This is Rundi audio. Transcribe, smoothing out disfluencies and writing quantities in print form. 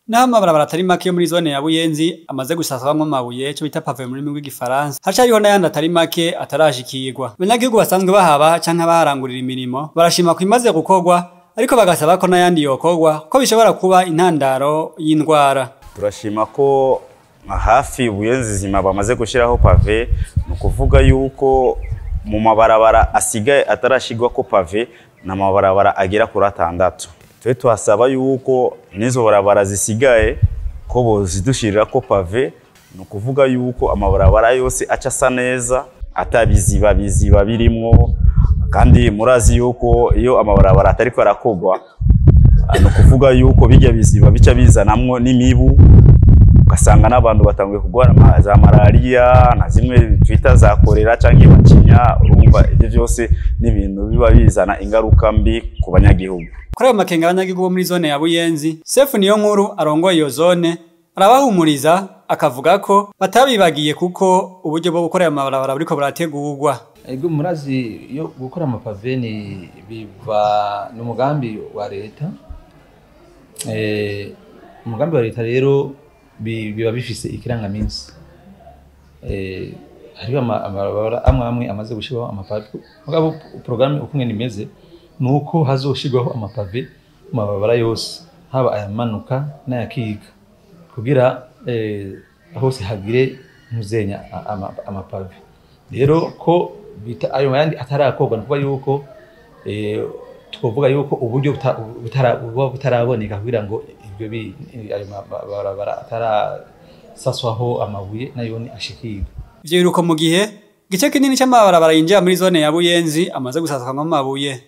Naho amabarabara atari make yo muri zone ya Buyenzi amaze gusaswamwo amabuye, ico bita pavé mu rurimi rw'igifaransa, hacariho n'ayandi atari make atarashikirwa. Abanyagihugu basanzwe bahaba canke abaharangurira imirimo barashima ko imaze gukorwa, ariko bagasaba ko n'ayandi yokorwa ko bishobora kuba intandaro y'indwara. Turashima ko hafi Buyenzi zima bamaze gushiraho pavé, ni ukuvuga yuko mu mabarabara asigaye atarashirwako pavé ni amabarabara agera kuri 6. Twe twasaba yuko n'izo barabara zisigaye ko bozidushirirako pavé, ni ukuvuga yuko amabarabara yose aca asa neza atabiziba biziba birimwo. Kandi murazi yuko iyo amabarabara atariko arakorwa, ni ukuvuga yuko bijya biziba bica bizanamwo n'imibu, ugasanga n'abantu batanguye kurwara za malariya na zimwe twita za korera canke bacinya. Urumva ivyo vyose n'ibintu biba bizana ingaruka mbi ku banyagihugu. Kuri ayo makenga abanyagihugu bo muri zone ya Buyenzi, Sefu niyo nkuru arongoye iyo zone arabahumuriza, akavuga ko batabibagiye kuko uburyo bwo gukora ayo mabarabara buriko burategurwa. Ego, murazi iyo gukora amapave ni biva n'umugambi wa leta. Umugambi wa leta rero biba bifise ikirangaminsi. Hariho amabarabara amwe amwe amaze gushirwaho amapave, mugabo programme uko ngene imeze nuko hazoshirwaho amapave mu mabarabara yose, haba ayamanuka n'ayakika, kugira hose hagire ntuzenya amapave. Rero ko bita ayo yandi atarakorwa, nukuvuga yuko twovuga yuko uburyo buba butaraboneka kugira ngo ibyo ayo mabarabara atarasaswaho amabuye nayo ni ashikirwe. Ivyo biruko mu gihe igice kinini c'amabarabara yinjira muri zone ya Buyenzi amaze gusaswamwo amabuye.